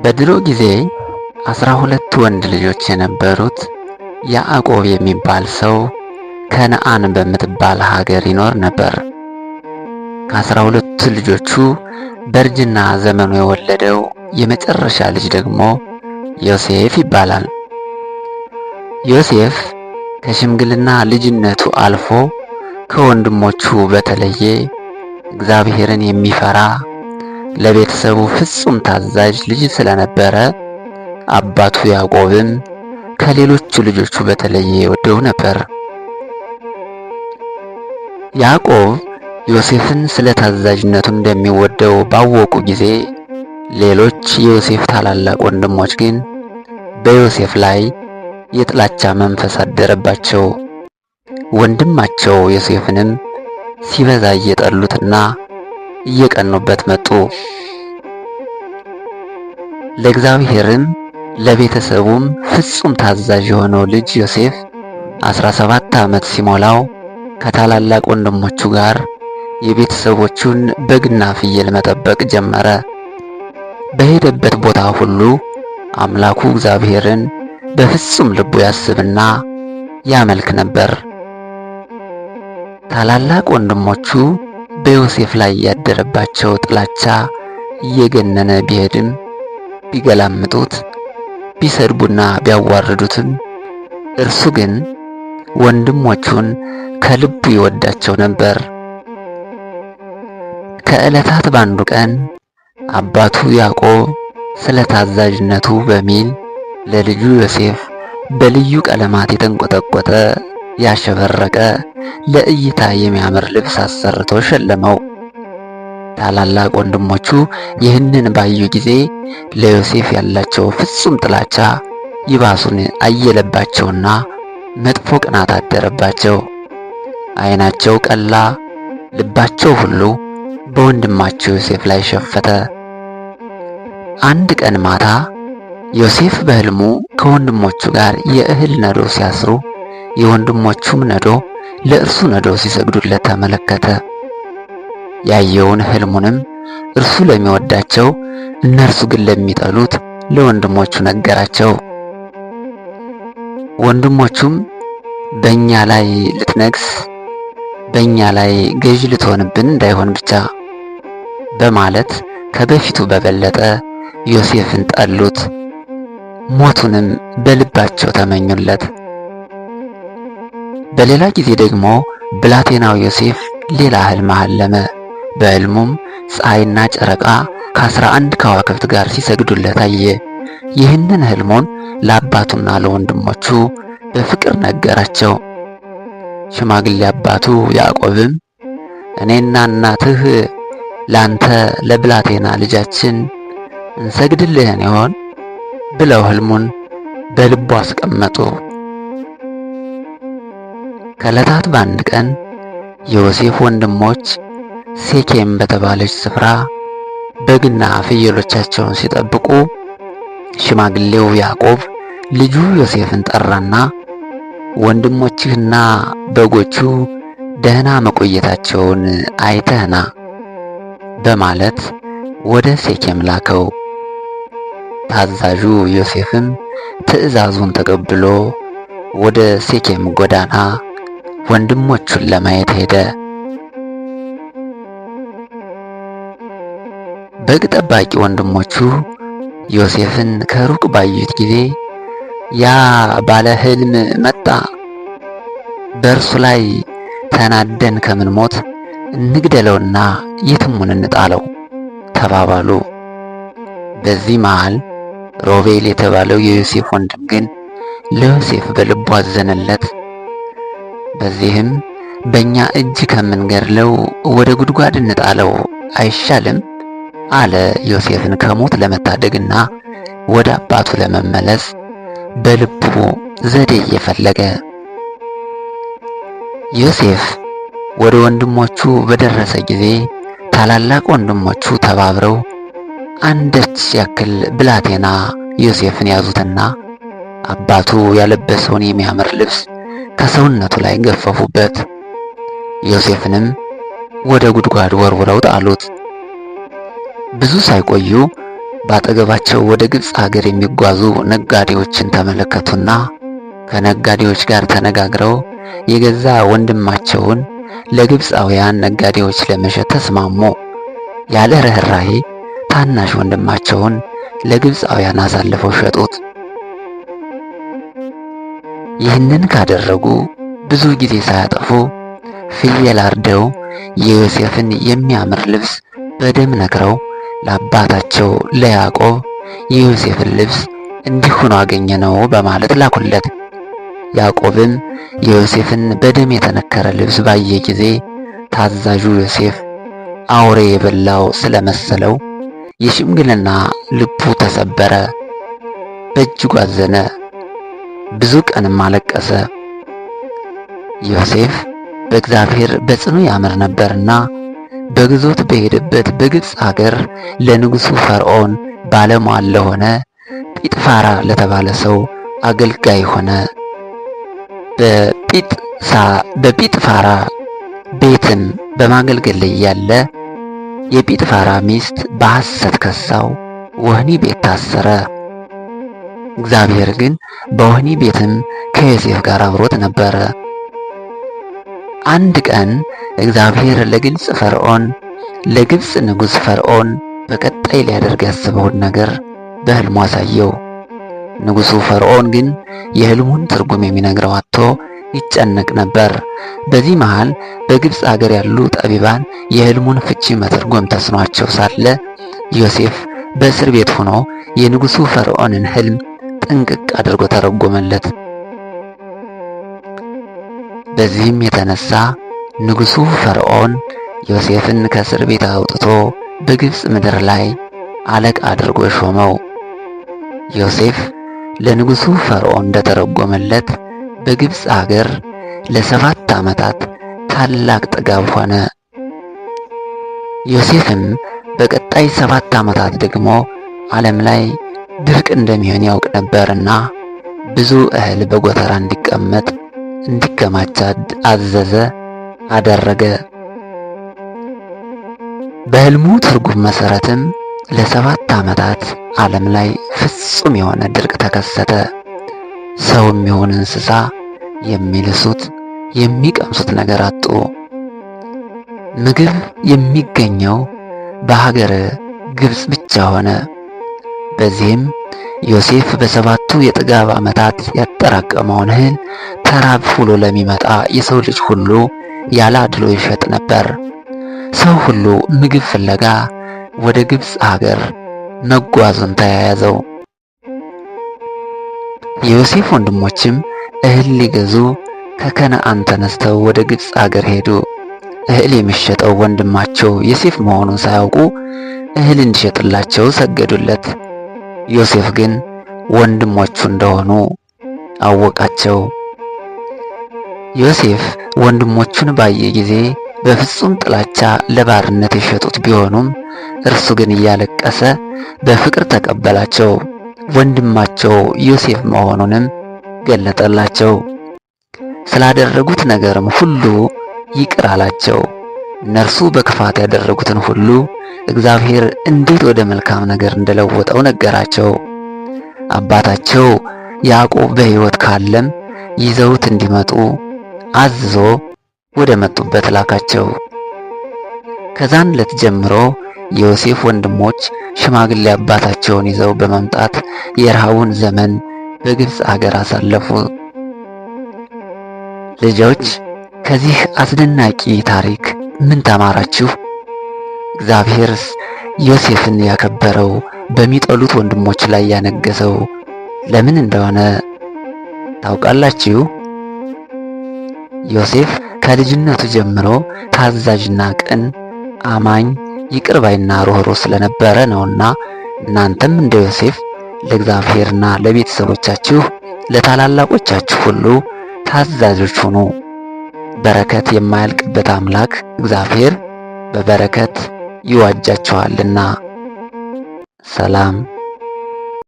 በድሮ ጊዜ 12 ወንድ ልጆች የነበሩት ያዕቆብ የሚባል ሰው ከነዓን በምትባል ሀገር ይኖር ነበር። ከ12ቱ ልጆቹ በእርጅና ዘመኑ የወለደው የመጨረሻ ልጅ ደግሞ ዮሴፍ ይባላል። ዮሴፍ ከሽምግልና ልጅነቱ አልፎ ከወንድሞቹ በተለየ እግዚአብሔርን የሚፈራ፣ ለቤተሰቡ ፍጹም ታዛዥ ልጅ ስለነበረ አባቱ ያዕቆብም ከሌሎቹ ልጆቹ በተለየ ይወደው ነበር። ያዕቆብ ዮሴፍን ስለ ታዛዥነቱ እንደሚወደው ባወቁ ጊዜ ሌሎች የዮሴፍ ታላላቅ ወንድሞች ግን በዮሴፍ ላይ የጥላቻ መንፈስ አደረባቸው። ወንድማቸው ዮሴፍንም ሲበዛ እየጠሉትና እየቀኑበት መጡ። ለእግዚአብሔርም ለቤተሰቡም ፍጹም ታዛዥ የሆነው ልጅ ዮሴፍ 17 ዓመት ሲሞላው ከታላላቅ ወንድሞቹ ጋር የቤተሰቦቹን በግና ፍየል መጠበቅ ጀመረ። በሄደበት ቦታ ሁሉ አምላኩ እግዚአብሔርን በፍጹም ልቡ ያስብና ያመልክ ነበር። ታላላቅ ወንድሞቹ በዮሴፍ ላይ ያደረባቸው ጥላቻ እየገነነ ቢሄድም፣ ቢገላምጡት፣ ቢሰድቡና ቢያዋርዱትም እርሱ ግን ወንድሞቹን ከልቡ ይወዳቸው ነበር። ከዕለታት ባንዱ ቀን አባቱ ያዕቆብ ስለ ታዛዥነቱ በሚል ለልጁ ዮሴፍ በልዩ ቀለማት የተንቆጠቆጠ፣ ያሸበረቀ፣ ለእይታ የሚያምር ልብስ አሰርቶ ሸለመው። ታላላቅ ወንድሞቹ ይህንን ባዩ ጊዜ ለዮሴፍ ያላቸው ፍጹም ጥላቻ ይባሱን አየለባቸውና መጥፎ ቅናት አደረባቸው። ዓይናቸው ቀላ፣ ልባቸው ሁሉ በወንድማቸው ዮሴፍ ላይ ሸፈተ። አንድ ቀን ማታ ዮሴፍ በሕልሙ ከወንድሞቹ ጋር የእህል ነዶ ሲያስሩ፣ የወንድሞቹም ነዶ ለእርሱ ነዶ ሲሰግዱለት ተመለከተ። ያየውን ሕልሙንም እርሱ ለሚወዳቸው እነርሱ ግን ለሚጠሉት ለወንድሞቹ ነገራቸው። ወንድሞቹም በእኛ ላይ ልትነግስ፣ በእኛ ላይ ገዥ ልትሆንብን እንዳይሆን ብቻ በማለት ከበፊቱ በበለጠ ዮሴፍን ጠሉት። ሞቱንም በልባቸው ተመኙለት። በሌላ ጊዜ ደግሞ ብላቴናው ዮሴፍ ሌላ ሕልም አለመ። በሕልሙም ፀሐይና ጨረቃ ከ11 ከዋክብት ጋር ሲሰግዱለት አየ። ይህንን ሕልሙን ለአባቱና ለወንድሞቹ በፍቅር ነገራቸው። ሽማግሌ አባቱ ያዕቆብም እኔና እናትህ ላንተ ለብላቴና ልጃችን እንሰግድልህን ይሆን ብለው ሕልሙን በልቡ አስቀመጡ። ከዕለታት በአንድ ቀን የዮሴፍ ወንድሞች ሴኬም በተባለች ስፍራ በግና ፍየሎቻቸውን ሲጠብቁ ሽማግሌው ያዕቆብ ልጁ ዮሴፍን ጠራና ወንድሞችህና በጎቹ ደህና መቆየታቸውን አይተህና በማለት ወደ ሴኬም ላከው። ታዛዡ ዮሴፍም ትዕዛዙን ተቀብሎ ወደ ሴኬም ጎዳና ወንድሞቹን ለማየት ሄደ። በግ ጠባቂ ወንድሞቹ ዮሴፍን ከሩቅ ባዩት ጊዜ ያ ባለ ሕልም መጣ፣ በእርሱ ላይ ተናደን ከምንሞት እንግደለውና የትሙን እንጣለው ተባባሉ። በዚህ መሃል ሮቤል የተባለው የዮሴፍ ወንድም ግን ለዮሴፍ በልቡ አዘነለት። በዚህም በእኛ እጅ ከምንገድለው ወደ ጉድጓድ እንጣለው አይሻልም? አለ። ዮሴፍን ከሞት ለመታደግና ወደ አባቱ ለመመለስ በልቡ ዘዴ እየፈለገ። ዮሴፍ ወደ ወንድሞቹ በደረሰ ጊዜ ታላላቅ ወንድሞቹ ተባብረው አንዳች ያክል ብላቴና ዮሴፍን ያዙትና አባቱ ያለበሰውን የሚያምር ልብስ ከሰውነቱ ላይ ገፈፉበት። ዮሴፍንም ወደ ጉድጓድ ወርውረው ጣሉት። ብዙ ሳይቆዩ በአጠገባቸው ወደ ግብፅ ሀገር የሚጓዙ ነጋዴዎችን ተመለከቱና ከነጋዴዎች ጋር ተነጋግረው የገዛ ወንድማቸውን ለግብፃውያን ነጋዴዎች ለመሸጥ ተስማሙ። ያለ ርኅራኄ ታናሽ ወንድማቸውን ለግብፃውያን አሳልፈው ሸጡት። ይህንን ካደረጉ ብዙ ጊዜ ሳያጠፉ ፍየል አርደው የዮሴፍን የሚያምር ልብስ በደም ነክረው ለአባታቸው ለያዕቆብ የዮሴፍን ልብስ እንዲህ ሆኖ አገኘነው በማለት ላኩለት። ያዕቆብም የዮሴፍን በደም የተነከረ ልብስ ባየ ጊዜ ታዛዡ ዮሴፍ አውሬ የበላው ስለመሰለው የሽምግልና ልቡ ተሰበረ፣ በእጅጉ አዘነ፣ ብዙ ቀንም አለቀሰ። ዮሴፍ በእግዚአብሔር በጽኑ ያምር ነበርና በግዞት በሄደበት በግብፅ አገር ለንጉሡ ፈርዖን ባለሟል ለሆነ ጲጥፋራ ለተባለ ሰው አገልጋይ ሆነ። በጲጥፋራ ቤትም በማገልገል ላይ ያለ የጲጥፋራ ሚስት በሐሰት ከሳው፣ ወህኒ ቤት ታሰረ። እግዚአብሔር ግን በወህኒ ቤትም ከዮሴፍ ጋር አብሮት ነበረ። አንድ ቀን እግዚአብሔር ለግብፅ ንጉሥ ፈርዖን በቀጣይ ሊያደርግ ያስበውን ነገር በሕልሙ አሳየው። ንጉሡ ፈርዖን ግን የሕልሙን ትርጉም የሚነግረው አጥቶ ይጨነቅ ነበር። በዚህ መሃል በግብፅ አገር ያሉ ጠቢባን የሕልሙን ፍቺ መተርጎም ተስኗቸው ሳለ ዮሴፍ በእስር ቤት ሆኖ የንጉሡ ፈርዖንን ሕልም ጥንቅቅ አድርጎ ተረጎመለት። በዚህም የተነሳ ንጉሡ ፈርዖን ዮሴፍን ከእስር ቤት አውጥቶ በግብፅ ምድር ላይ አለቃ አድርጎ ሾመው። ዮሴፍ ለንጉሡ ፈርዖን እንደተረጎመለት በግብፅ አገር ለ7 ዓመታት ታላቅ ጥጋብ ሆነ። ዮሴፍም በቀጣይ 7 ዓመታት ደግሞ ዓለም ላይ ድርቅ እንደሚሆን ያውቅ ነበርና ብዙ እህል በጎተራ እንዲቀመጥ እንዲከማች አዘዘ፣ አደረገ። በሕልሙ ትርጉም መሰረትም ለ7 ዓመታት ዓለም ላይ ፍጹም የሆነ ድርቅ ተከሰተ። ሰውም ይሁን እንስሳ የሚልሱት የሚቀምሱት ነገር አጡ። ምግብ የሚገኘው በሀገረ ግብፅ ብቻ ሆነ። በዚህም ዮሴፍ በሰባቱ የጥጋብ ዓመታት ያጠራቀመውን እህል ተራብ ውሎ ለሚመጣ የሰው ልጅ ሁሉ ያለ አድሎ ይሸጥ ነበር። ሰው ሁሉ ምግብ ፍለጋ ወደ ግብፅ ሀገር መጓዙን ተያያዘው። የዮሴፍ ወንድሞችም እህል ሊገዙ ከከነዓን ተነስተው ወደ ግብፅ አገር ሄዱ። እህል የሚሸጠው ወንድማቸው ዮሴፍ መሆኑን ሳያውቁ እህል እንዲሸጥላቸው ሰገዱለት። ዮሴፍ ግን ወንድሞቹ እንደሆኑ አወቃቸው። ዮሴፍ ወንድሞቹን ባየ ጊዜ በፍጹም ጥላቻ ለባርነት የሸጡት ቢሆኑም እርሱ ግን እያለቀሰ በፍቅር ተቀበላቸው። ወንድማቸው ዮሴፍ መሆኑንም ገለጠላቸው። ስላደረጉት ነገርም ሁሉ ይቅር አላቸው። እነርሱ በክፋት ያደረጉትን ሁሉ እግዚአብሔር እንዴት ወደ መልካም ነገር እንደለወጠው ነገራቸው። አባታቸው ያዕቆብ በሕይወት ካለም ይዘውት እንዲመጡ አዝዞ ወደ መጡበት ላካቸው። ከዛን ዕለት ጀምሮ የዮሴፍ ወንድሞች ሽማግሌ አባታቸውን ይዘው በመምጣት የረሃቡን ዘመን በግብፅ አገር አሳለፉ። ልጆች፣ ከዚህ አስደናቂ ታሪክ ምን ተማራችሁ? እግዚአብሔርስ ዮሴፍን ያከበረው፣ በሚጠሉት ወንድሞች ላይ ያነገሰው ለምን እንደሆነ ታውቃላችሁ? ዮሴፍ ከልጅነቱ ጀምሮ ታዛዥና ቅን፣ አማኝ፣ ይቅር ባይና ሩህሩህ ስለነበረ ነውና እናንተም እንደ ዮሴፍ ለእግዚአብሔርና ለቤተሰቦቻችሁ ለታላላቆቻችሁ ሁሉ ታዛዦች ሁኑ። በረከት የማያልቅበት አምላክ እግዚአብሔር በበረከት ይዋጃችኋልና። ሰላም።